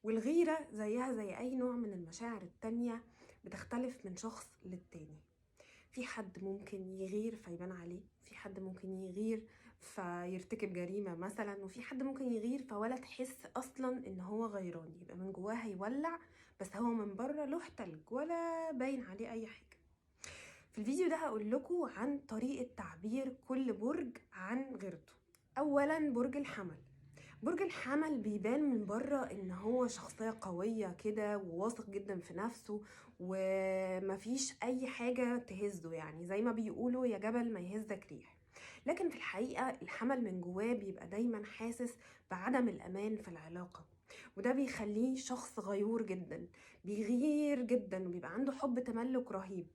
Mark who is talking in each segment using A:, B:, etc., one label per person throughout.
A: والغيرة زيها زي أي نوع من المشاعر التانية بتختلف من شخص للتاني. في حد ممكن يغير فيبان عليه، في حد ممكن يغير فيرتكب جريمة مثلا، وفي حد ممكن يغير فولا تحس أصلا إن هو غيران، يبقى من جواه هيولع بس هو من بره لوح تلج ولا باين عليه أي حاجة. في الفيديو ده هقول لكم عن طريقة تعبير كل برج عن غيرته. أولا برج الحمل. برج الحمل بيبان من بره ان هو شخصية قوية كده وواثق جدا في نفسه ومفيش اي حاجة تهزه، يعني زي ما بيقولوا يا جبل ما يهزك ريح. لكن في الحقيقة الحمل من جواه بيبقى دايما حاسس بعدم الأمان في العلاقة، وده بيخليه شخص غيور جدا، بيغير جدا وبيبقى عنده حب تملك رهيب،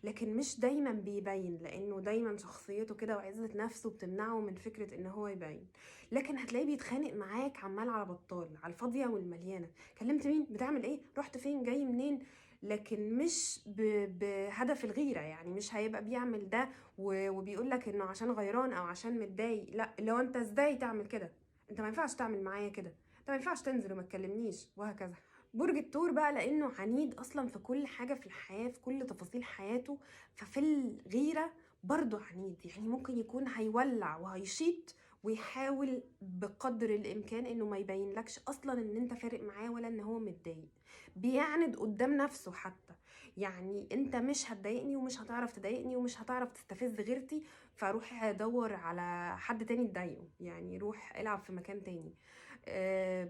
A: لكن مش دايما بيبين لانه دايما شخصيته كده وعزة نفسه بتمنعه من فكرة ان هو يبين. لكن هتلاقيه بيتخانق معاك عمال على بطال، على الفاضية والمليانة، كلمت مين، بتعمل ايه، رحت فين، جاي منين، لكن مش بهدف الغيرة. يعني مش هيبقى بيعمل ده وبيقول لك انه عشان غيران او عشان متضايق، لا، اللي هو انت ازاي تعمل كده، انت ما ينفعش تعمل معايا كده، انت ما ينفعش تنزل وما تكلمنيش، وهكذا. برج الثور بقى لانه عنيد اصلا في كل حاجة في الحياة، في كل تفاصيل حياته، ففي الغيرة برضو عنيد، يعني ممكن يكون هيولع وهيشيط ويحاول بقدر الامكان انه ما يبينلكش اصلا ان انت فارق معاه ولا ان هو متضايق. بيعند قدام نفسه حتى، يعني انت مش هتضايقني ومش هتعرف تضايقني ومش هتعرف تستفز غيرتي، فروح دور على حد تاني تضايقه، يعني روح العب في مكان تاني.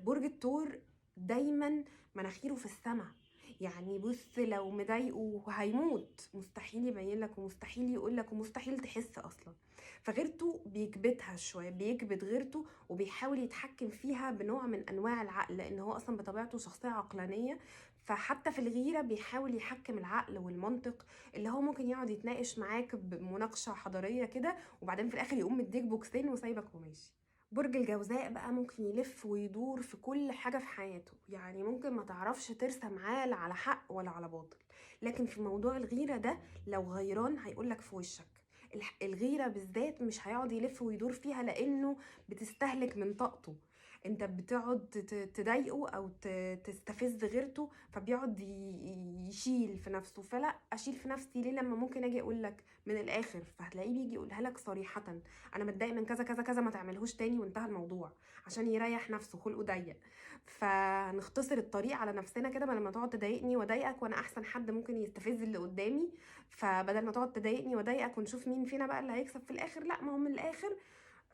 A: برج الثور دايما مناخيره في السما، يعني بص لو مضايقه هيموت، مستحيل يبين لك ومستحيل يقول لك ومستحيل تحس اصلا. فغيرته بيكبتها شوية، بيكبت غيرته وبيحاول يتحكم فيها بنوع من انواع العقل، لان هو اصلا بطبيعته شخصية عقلانية، فحتى في الغيرة بيحاول يحكم العقل والمنطق، اللي هو ممكن يقعد يتناقش معاك بمناقشه حضارية كده وبعدين في الاخر يقوم مديك بوكسين وسايبك وماشي. برج الجوزاء بقى ممكن يلف ويدور في كل حاجة في حياته، يعني ممكن ما تعرفش ترسى معاه لا على حق ولا على باطل، لكن في موضوع الغيرة ده لو غيران هيقولك في وشك. الغيرة بالذات مش هيقعد يلف ويدور فيها لأنه بتستهلك من طاقته، انت بتقعد تضايقه او تستفز غيرته، فبيقعد يشيل في نفسه. فلا اشيل في نفسي ليه لما ممكن اجي اقول لك من الاخر؟ فهتلاقيه بيجي يقولها لك صريحة، انا متضايق من كذا كذا كذا، ما تعملهوش تاني، وانتهى الموضوع، عشان يريح نفسه، خلقه ضيق. فنختصر الطريق على نفسنا كده، بدل ما تقعد تضايقني واضايقك وانا احسن حد ممكن يستفز اللي قدامي، فبدل ما تقعد تضايقني واضايقك ونشوف مين فينا بقى اللي هيكسب في الاخر، لا، ما هو من الاخر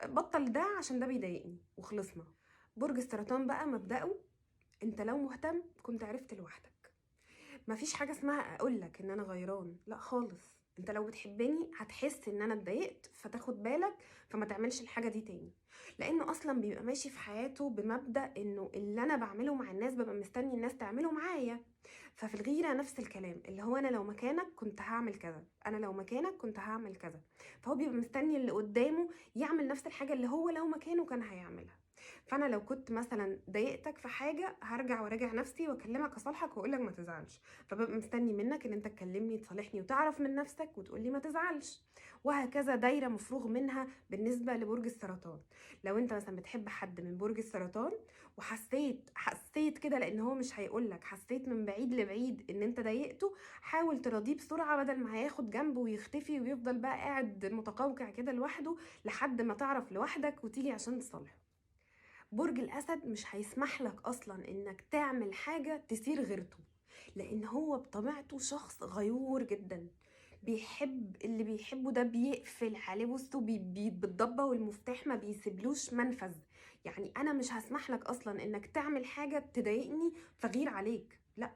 A: بطل ده عشان ده بيضايقني وخلصنا. برج السرطان بقى مبدأه انت لو مهتم كنت عرفت لوحدك، مفيش حاجة اسمها اقولك ان انا غيران، لا خالص، انت لو بتحبني هتحس ان انا اتضايقت فتاخد بالك فما تعملش الحاجة دي تاني، لانه اصلا بيبقى ماشي في حياته بمبدأ انه اللي انا بعمله مع الناس ببقى مستني الناس تعمله معايا. ففي الغيرة نفس الكلام، اللي هو انا لو مكانك كنت هعمل كذا، انا لو مكانك كنت هعمل كذا، فهو بيبقى مستني اللي قدامه يعمل نفس الحاجة اللي هو لو مكانه كان هيعملها. فانا لو كنت مثلا ضايقتك في حاجة هرجع وراجع نفسي واكلمك اصالحك واقول لك ما تزعلش، فببقى مستني منك ان انت تكلمني تصالحني وتعرف من نفسك وتقول لي ما تزعلش، وهكذا. دايرة مفروغ منها بالنسبة لبرج السرطان. لو انت مثلا بتحب حد من برج السرطان وحسيت حسيت كده، لان هو مش هيقول لك، حسيت من بعيد لبعيد ان انت ضايقته، حاول تراضيه بسرعة بدل ما هياخد جنبه ويختفي ويفضل بقى قاعد متقوقع كده لوحده لحد ما تعرف لوحدك وتيجي عشان تصالحه. برج الأسد مش هيسمح لك أصلا إنك تعمل حاجة تثير غيرته، لأن هو بطبيعته شخص غيور جدا، بيحب اللي بيحبه ده بيقفل عليه، بصوا بالضبة والمفتاح، ما بيسيبلوش منفذ. يعني أنا مش هسمح لك أصلا إنك تعمل حاجة تضايقني فغير عليك، لأ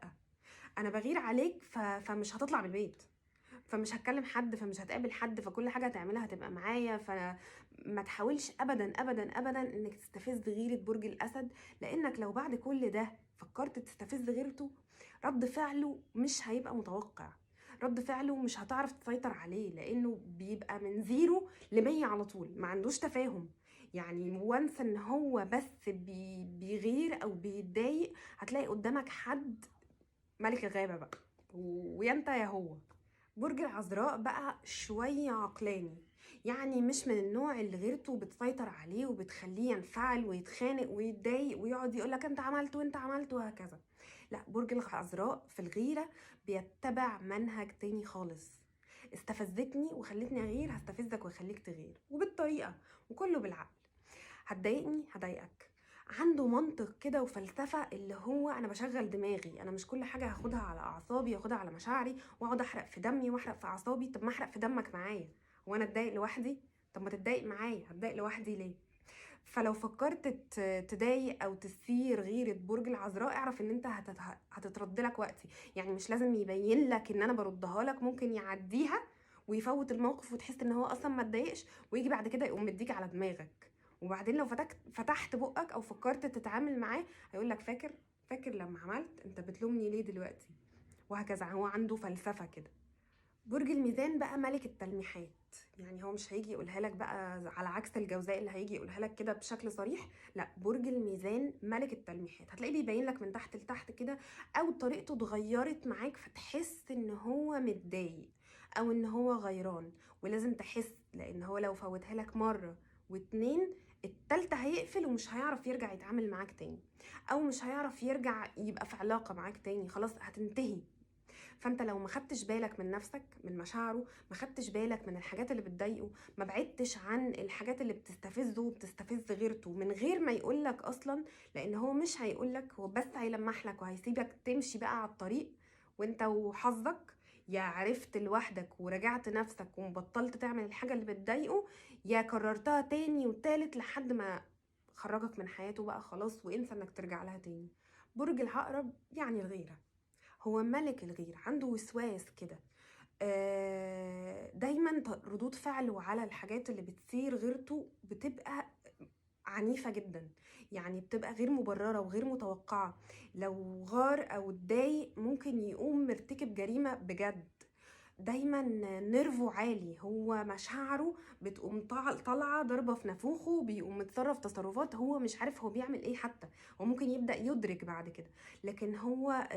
A: أنا بغير عليك فمش هتطلع من البيت، فمش هتكلم حد، فمش هتقابل حد، فكل حاجة هتعملها هتبقى معايا. فما تحاولش أبدا أبدا أبدا إنك تستفز غيرة برج الأسد، لأنك لو بعد كل ده فكرت تستفز غيرته رد فعله مش هيبقى متوقع، رد فعله مش هتعرف تسيطر عليه، لأنه بيبقى من 0 ل100 على طول، ما عندوش تفاهم. يعني وانس إن هو بس بيغير أو بيتضايق هتلاقي قدامك حد ملك الغابة بقى، ويا انت يا هو. برج العذراء بقى شوية عقلاني، يعني مش من النوع اللي غيرته بتسيطر عليه وبتخليه ينفعل ويتخانق ويتضايق ويقعد يقولك انت عملت وانت عملت وهكذا. لا، برج العذراء في الغيرة بيتبع منهج تاني خالص. استفزتني وخلتني اغير، هستفزك واخليك تغير، وبالطريقة وكله بالعقل. هتضايقني هضايقك. عنده منطق كده وفلسفة، اللي هو أنا بشغل دماغي، أنا مش كل حاجة هاخدها على أعصابي، هاخدها على مشاعري وأقعد أحرق في دمي وأحرق في أعصابي. طب ما أحرق في دمك معايا، هو أنا أتضايق لوحدي؟ طب ما تتضايق معايا، هتضايق لوحدي ليه؟ فلو فكرت تضايق أو تثير غيرة برج العذراء، اعرف إن أنت هتترد لك وقتي. يعني مش لازم يبين لك إن أنا بردها لك، ممكن يعديها ويفوت الموقف وتحس إن هو أصلا ما اتضايقش، ويجي بعد كده يقوم مديك على دماغك. وبعدين لو فتحت بقك او فكرت تتعامل معاه هيقول لك فاكر لما عملت، انت بتلومني ليه دلوقتي، وهكذا. هو عنده فلسفة كده. برج الميزان بقى ملك التلميحات، يعني هو مش هيجي يقولها لك بقى على عكس الجوزاء اللي هيجي يقولها لك كده بشكل صريح. لا، برج الميزان ملك التلميحات، هتلاقيه بيبين لك من تحت لتحت كده، او طريقته اتغيرت معاك فتحس ان هو متضايق او ان هو غيران، ولازم تحس، لان هو لو فوتها لك مرة واتنين، التالتة هيقفل ومش هيعرف يرجع يتعامل معاك تاني، او مش هيعرف يرجع يبقى في علاقة معاك تاني، خلاص هتنتهي. فانت لو ما خدتش بالك من نفسك، من مشاعره، ما خدتش بالك من الحاجات اللي بتضايقه، ما بعدتش عن الحاجات اللي بتستفزه وبتستفز غيرته من غير ما يقولك اصلا، لان هو مش هيقولك، هو بس هيلمح لك وهيسيبك تمشي بقى على الطريق وانت وحظك. يا عرفت لوحدك ورجعت نفسك ومبطلت تعمل الحاجة اللي بتضايقه، يا كررتها تاني وتالت لحد ما خرجك من حياته بقى خلاص، وانسى انك ترجع لها تاني. برج العقرب يعني الغيرة، هو ملك الغيرة، عنده وسواس كده، دايما ردود فعله على الحاجات اللي بتثير غيرته بتبقى عنيفة جدا، يعني بتبقى غير مبررة وغير متوقعة. لو غار أو اتضايق ممكن يقوم مرتكب جريمة بجد. دايما نرفه عالي، هو مشاعره بتقوم طالعة ضربة في نافوخه، بيقوم متصرف تصرفات هو مش عارف هو بيعمل ايه، حتى هو ممكن يبدأ يدرك بعد كده، لكن هو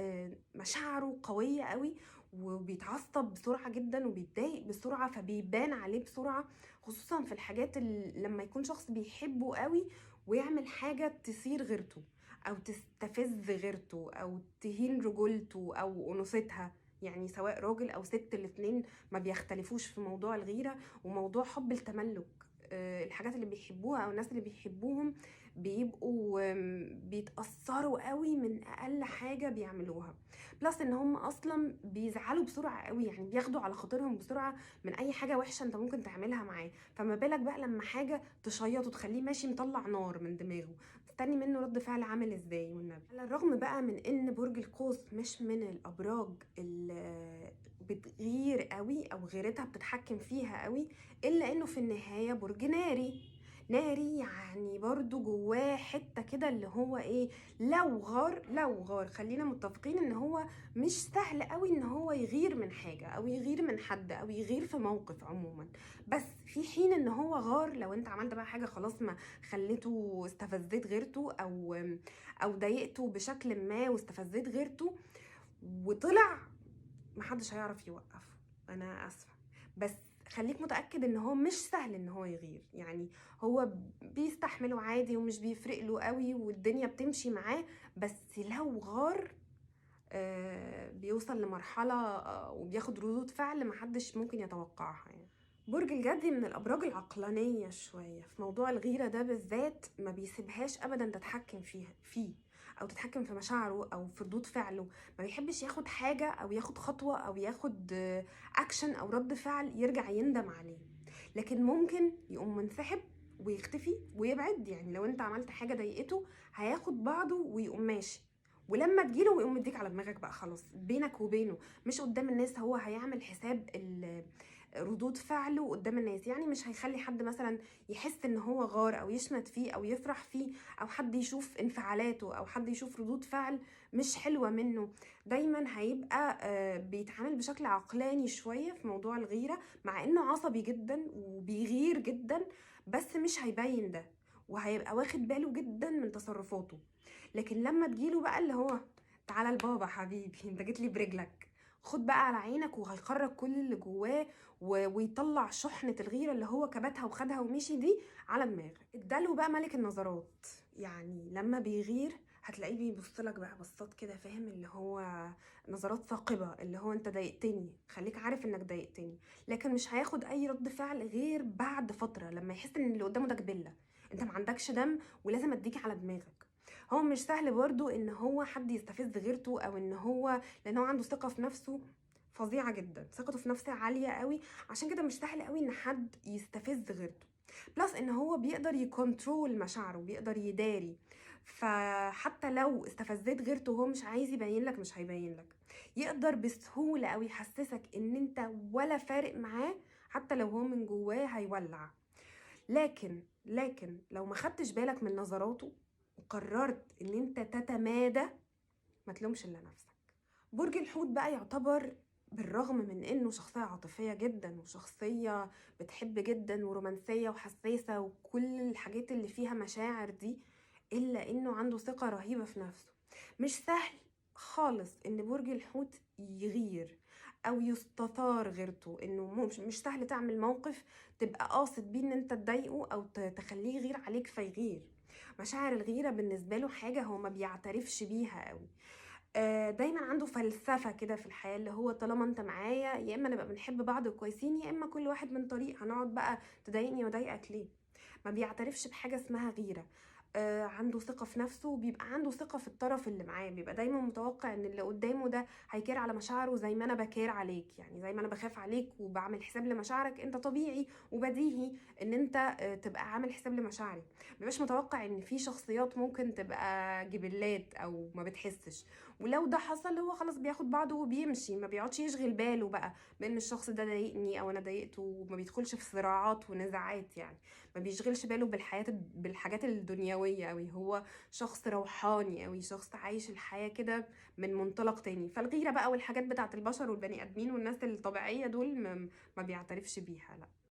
A: مشاعره قوية قوي وبيتعصب بسرعة جدا وبيتضايق بسرعة، فبيبان عليه بسرعة، خصوصا في الحاجات اللي لما يكون شخص بيحبه قوي ويعمل حاجة تثير غيرته أو تستفز غيرته أو تهين رجولته أو أنوثتها. يعني سواء راجل أو ست، الاتنين ما بيختلفوش في موضوع الغيرة وموضوع حب التملك. الحاجات اللي بيحبوها أو الناس اللي بيحبوهم بيبقوا بيتأثروا قوي من أقل حاجة بيعملوها، plus إن هم أصلا بيزعلوا بسرعة قوي، يعني بياخدوا على خاطرهم بسرعة من أي حاجة وحشة أنت ممكن تعملها معاه، فما بالك بقى لما حاجة تشيط وتخليه ماشي مطلع نار من دماغه، مستني منه رد فعل عامل إزاي والنبي. على الرغم بقى من إن برج القوس مش من الأبراج اللي بتغير قوي أو غيرتها بتتحكم فيها قوي، إلا إنه في النهاية برج ناري. ناري يعني برضو جواه حتة كده اللي هو ايه، لو غار خلينا متفقين ان هو مش سهل قوي ان هو يغير من حاجة او يغير من حد او يغير في موقف عموما، بس في حين ان هو غار لو انت عملت بقى حاجة خلاص ما خليته استفزيت غيرته او ضايقته بشكل ما واستفزيت غيرته وطلع، محدش هيعرف يوقفه. انا اسفة، بس خليك متأكد ان هو مش سهل ان هو يغير، يعني هو بيستحمله عادي ومش بيفرق له قوي والدنيا بتمشي معاه، بس لو غار بيوصل لمرحلة وبياخد ردود فعل محدش ممكن يتوقعها. يعني برج الجدي من الأبراج العقلانية شوية في موضوع الغيرة ده بالذات، ما بيسيبهاش أبدا تتحكم فيه أو تتحكم في مشاعره أو في ردود فعله، ما بيحبش ياخد حاجة أو ياخد خطوة أو ياخد أكشن أو رد فعل يرجع يندم عليه، لكن ممكن يقوم منسحب ويختفي ويبعد. يعني لو انت عملت حاجة ضايقته هياخد بعضه ويقوم ماشي، ولما تجيله ويقوم مديك على دماغك بقى خلاص بينك وبينه، مش قدام الناس. هو هيعمل حساب ردود فعله قدام الناس، يعني مش هيخلي حد مثلا يحس ان هو غار او يشمت فيه او يفرح فيه او حد يشوف انفعالاته او حد يشوف ردود فعل مش حلوة منه. دايما هيبقى بيتعامل بشكل عقلاني شوية في موضوع الغيرة، مع انه عصبي جدا وبيغير جدا، بس مش هيبين ده وهيبقى واخد باله جدا من تصرفاته. لكن لما تجيله بقى اللي هو تعالى البابا حبيبي انت جيت لي برجلك، خد بقى على عينك، وهيخرج كل اللي جواه ويطلع شحنة الغيرة اللي هو كبتها وخدها ومشي دي على دماغك. الدلو بقى ملك النظرات، يعني لما بيغير هتلاقيه بيبص لك بقى بصات كده، فاهم، اللي هو نظرات ثاقبة، اللي هو انت ضايقتني، خليك عارف انك ضايقتني. لكن مش هياخد اي رد فعل غير بعد فترة لما يحس ان اللي قدامه ده جبلة، انت ما عندكش دم ولازم اديك على دماغك. هو مش سهل برضو ان هو حد يستفز غيرته، او ان هو، لان هو عنده ثقة في نفسه فظيعة جدا، ثقته في نفسه عالية قوي، عشان كده مش سهل قوي ان حد يستفز غيرته. plus ان هو بيقدر ي control مشاعره، بيقدر يداري، فحتى لو استفزيت غيرته وهو مش عايز يبين لك مش هيبين لك. يقدر بسهولة قوي يحسسك ان انت ولا فارق معاه، حتى لو هو من جواه هيولع. لكن لو ما خدتش بالك من نظراته وقررت ان انت تتمادى، ما تلومش الا نفسك. برج الحوت بقى يعتبر بالرغم من انه شخصية عاطفية جدا، وشخصية بتحب جدا ورومانسية وحساسة وكل الحاجات اللي فيها مشاعر دي، الا انه عنده ثقة رهيبة في نفسه. مش سهل خالص ان برج الحوت يغير او يستثار غيرته، انه مش سهل تعمل موقف تبقى قاصد بيه ان انت تضايقه او تخليه يغير عليك فيغير. مشاعر الغيرة بالنسبة له حاجة هو ما بيعترفش بيها قوي. دايما عنده فلسفة كده في الحياة، اللي هو طالما انت معايا يا اما نبقى بنحب بعض كويسين، يا اما كل واحد من طريق، هنقعد بقى تضايقني وضايقك ليه. ما بيعترفش بحاجة اسمها غيرة. عنده ثقة في نفسه، وبيبقى عنده ثقة في الطرف اللي معاه، بيبقى دايما متوقع ان اللي قدامه ده هي care على مشاعره زي ما انا ب care عليك، يعني زي ما انا بخاف عليك وبعمل حساب لمشاعرك، انت طبيعي وبديهي ان انت تبقى عامل حساب لمشاعري. مبيبقاش متوقع ان في شخصيات ممكن تبقى جبلات او ما بتحسش، ولو ده حصل هو خلاص بياخد بعضه وبيمشي، ما بيقعدش يشغل باله بقى بان الشخص ده ضايقني او انا ضايقته، وما بيدخلش في صراعات ونزاعات، يعني ما بيشغلش باله بالحاجات الدنيوية قوي. هو شخص روحاني قوي، شخص عايش الحياة كده من منطلق تاني. فالغيرة بقى والحاجات بتاعت البشر والبني ادمين والناس الطبيعية دول ما بيعترفش بيها، لا.